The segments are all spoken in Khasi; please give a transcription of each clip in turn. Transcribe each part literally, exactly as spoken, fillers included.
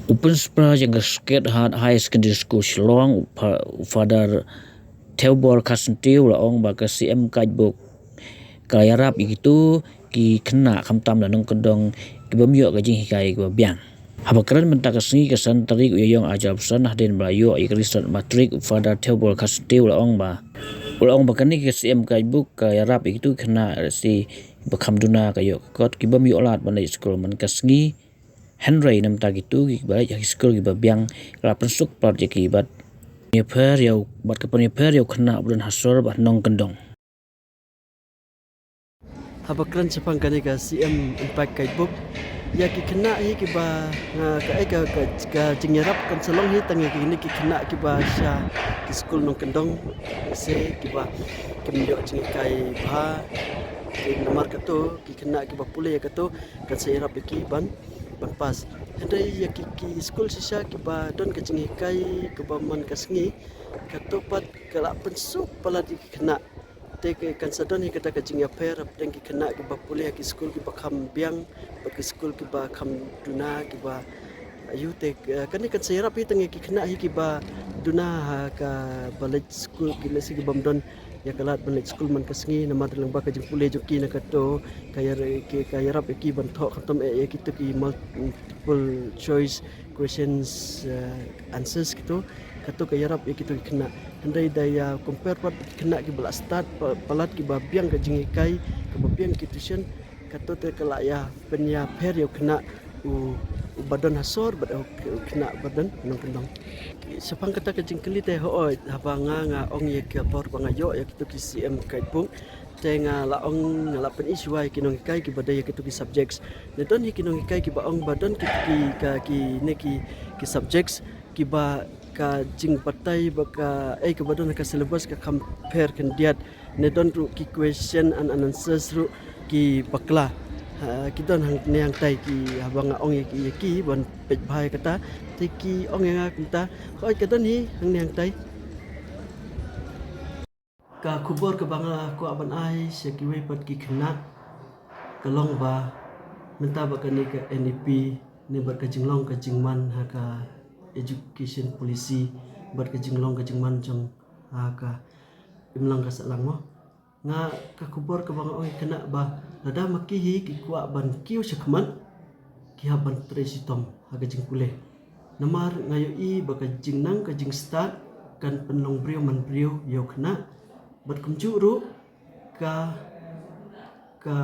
U Principal jong ka Sacred Heart Higher Secondary School Shillong, u Fa-, u Father Theobald Kharsyntiew u la ong ba ka C M Guidebook ka ïarap ïa kito ki khynnah khamtam la nongkyndong ki bym ïoh ka jinghikai kaba biang. Haba kren mynta ka sngi ka san tarik u Ïaïong ar hajar arphew san hadien ba la ïoh ïa ka result matric, u Father Theobald Kharsyntiew u la ong ba, u la ong ba kane ka C M Guidebook ka ïarap ïa kito ki khynnah lehse ba kham duna ka ïoh ka kot, ki bym ïoh lad ban leit skul man ka sngi. Hynrei namar kito kiba leit ha ki skul kiba biang ka la pynsuk palat ïa ki bad pynïapher ïa u, bad ka pynïapher ïa u khynnah ba don ha sor bad nongkyndong. Haba kren shaphang kane ka C M Impact Guidebook, ïa ki khynnah hi kiba, nga, ka, eh, ka, ka, ka jingïarap kan sa long hi tang ïa kine ki khynnah kiba sha ki skul nongkyndong, se kiba kim ïoh jinghikai bha. Ki namar kato, ki khynnah kiba pule ïa kato kan sa ïarap ïa ki ban, ban pass. Hynrei ïa ki, ki skul shisha kiba don ka jinghikai kaba man ka sngi, kato pat ka la pynsuk palat ïa ki khynnah. Te ka, kan sa don hi kata ka jingïapher hapdeng ki khynnah kiba pule ha ki skul kiba kham biang bad ki skul kiba kham duna kiba, aïu te, eh, kane kan sa ïarap hi tang ïa ki khynnah hi kiba duna ha kaba leit skul, ki lehse ki bym don ïa ka lad ban leit skul man ka sngi namar lyngba ka jingpule jong ki na kato ka ïar-, ki, ka ïarap ïa ki ban thoh khamtam eh ïa kito ki multiple choice questions, eh, answers kito, kato ka ïarap ïa kito ki khynnah. Hynrei da ïa compare pat ki khynnah kiba la start pa-, palat kiba biang ka jinghikai, kiba biang ki tuition, kato te ka la ïa pynïapher ïa u khynnah u, uba don ha sor bad u khynnah ba don nongkyndong. Shaphang kata ka jingkylli te, hooid, haba nga, nga ong ïa ka por ba nga ïoh ïa kito ki C M Guidebook, te nga la ong, nga la pyni shuwa ïa ki nonghikai kiba dei ïa kito ki subjects. Ne don hi ki nonghikai kiba ong ba don ki, ki, ka, kine ki, ki subjects kiba ka jingbatai ba ka, eh, kaba don ha ka syllabus ka kham pher khyndiat. Ne don ruh ki question and answers ruh ki bakla. Ha, ki don hangne hangtai ki, haba nga ong ïa ki, ïa ki ban peit bha ïa kata, te ki ong ïa nga kumta, hooid ka don hi hangne hangtai. Ka khubor kaba nga kwah ban ai sha kiwei pat ki khynnah ka long ba mynta bad kane ka N E P ne bad ka jinglong ka jingman ha ka education policy bad ka jinglong ka jingman jong, ha ka imlang ka sahlang mo. Nga, ka khubor kaba nga ong ïa ki khynnah ba lada ma ki hi ki kwah ban kiew shakhmat, ki hap ban trei shitom ha ka jingpule. Namar nga ïohi ba ka jingnang ka jingstad kan pynlong briew man briew ïa u khynnah. Bad kumjuh ruh ka, ka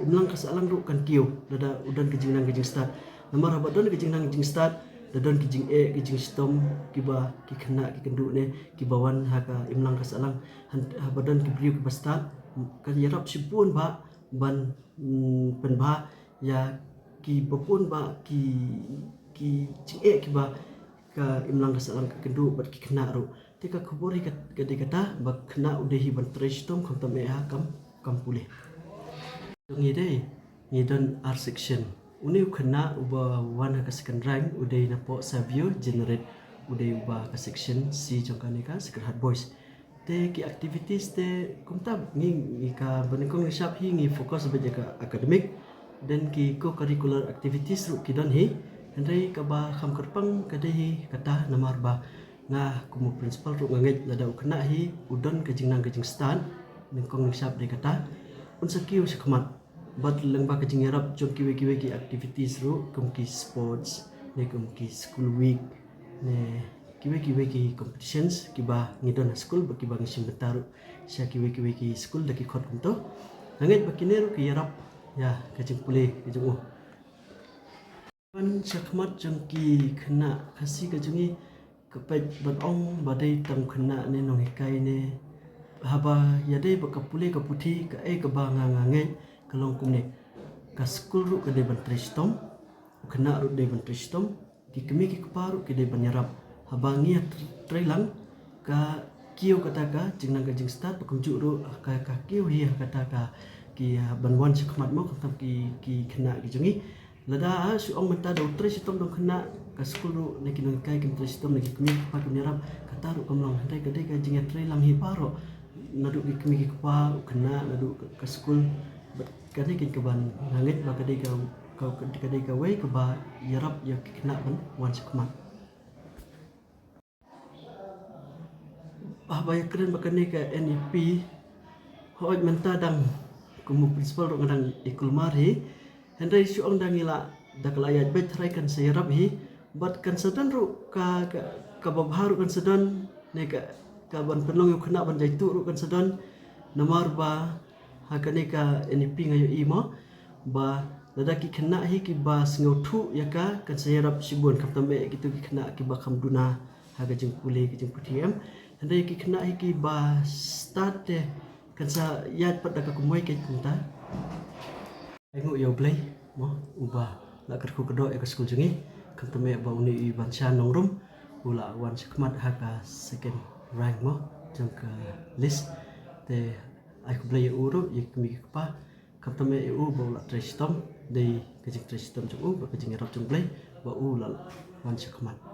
imlang ka sahlang ruh kan kiew lada u don ka jingnang ka jingstad. Namar haba don ka jingnang ka jingstad, da don ki jingeh, ki jingshitom kiba ki khynnah ki kynduh ne kiba wan ha ka imlang ka sahlang. Han-, haba don ki briew kiba stad, kan ïarap shibun bha ban, mm, pynbha ïa kiba bun bha ki, ki jingeh kiba ka imlang ka sahlang ka kynduh bad ki khynnah ruh. Te ka khubor hi ka, ka dei kata ba khynnah u dei hi ban trei shitom khamtam eh ha kam, kam pule. Ngi dei, ngi don ar section. Une u khynnah uba wan ha ka second rank u dei na poh Savio Generate, u dei uba ka section C jong kane ka Sacred Heart Boys. Te ki activities te kumta ngi, ngi ka ba nyngkong nyngshap hi ngi focus beit ïa ka academic. Then ki co-curricular activities ruh ki don hi. Hynrei kaba kham kyrpang ka dei hi kata namar ba nga kum u principal ruh nga ngeit lada u khynnah hi u don ka jingnang ka jingstad, nyngkong nyngshap dei kata, un sa kiew shakhmat. Bad lyngba ka jingïarap jong kiwei kiwei ki activities ruh, kum ki sports, ne kum ki school week, ne kiwei kiwei ki competitions kiba ngi don ha skul bad kiba ngi shim bynta ruh sha kiwei kiwei ki skul da ki khot kumto. Nga ngeit ba kine ruh ki ïarap ïa ka jingpule ka jong u. Ban shakhmat jong ki khynnah Khasi ka jong ngi, ka peit ban ong ba dei tang khynnah ne nonghikai ne, haba ïadei bad ka pule ka puthi, kaei kaba nga, nga ngeit ka long kumne. Ka skul ruh ka dei ban trei shitom, u khynnah ruh dei ban trei shitom, ki kmie ki kpa ruh ki dei ban ïarap. Haba ngi ïa tr-, trei lang, ka kiew kata ka jingnang ka jingstad, ba kumjuh ruh ka, ka kiew hi ha kata ka, ki, ah, ban wan shakhmat mo, khamtam ki, ki khynnah ki jong ngi. Lada, ah, shu ong mynta da u trei shitom dang khynnah, ka skul ruh ne ki nonghikai kim trei shitom, ne ki kmie ki kpa kim ïarap, kata ruh kam long. Hynrei ka dei ka jingïatrei lang hi baroh, naduh ki kmie ki kpa, u khynnah, naduh ka, ka skul. Bad ka dei kane kaban nga ngeit ba ka dei ka, Ka ka dei kawei kaba ïarap ïa ki khynnah ban wan shakhmat. Haba ïakren bad kane ka N E P, hooid mynta dang kum u principal ruh nga dang i kulmar hi. Hynrei shu ong dang ïa la da ka la ïaid beit tharai kan sa ïarap hi. Bad kan sa don ruh ka ka kaba bha ruh kan sa don ne ka ka ban pynlong ïa u khynnah ban jaituh ruh kan sa don. Namar ba ha kane ka N E P nga ïohi mo ba lada ki khynnah hi kiba sngewthuh ïa ka kan sa ïarap shibun, khamtam eh kito ki khynnah kiba kham duna ha ka jingpule ka jingputhi em. Hynrei ki khynnah hi kiba stad te kan sa ïaid pat da ka kumwei keiñ kumta. Ai nguh ïa U Blei mo uba la kyrkhu kyrdoh ïa ka skul jong ngi. Khamtam eh ba une i Banshan Nongrum u la wan shakhmat ha ka second rank mo jong ka list. Te ai khublei ïa u ruh ïa ki kmie ki kpa. Khamtam eh ïa u ba u la trei shitom, dei ka jingtrei shitom jong u bad ka jingïarap jong U Blei ba u la wan shakhmat.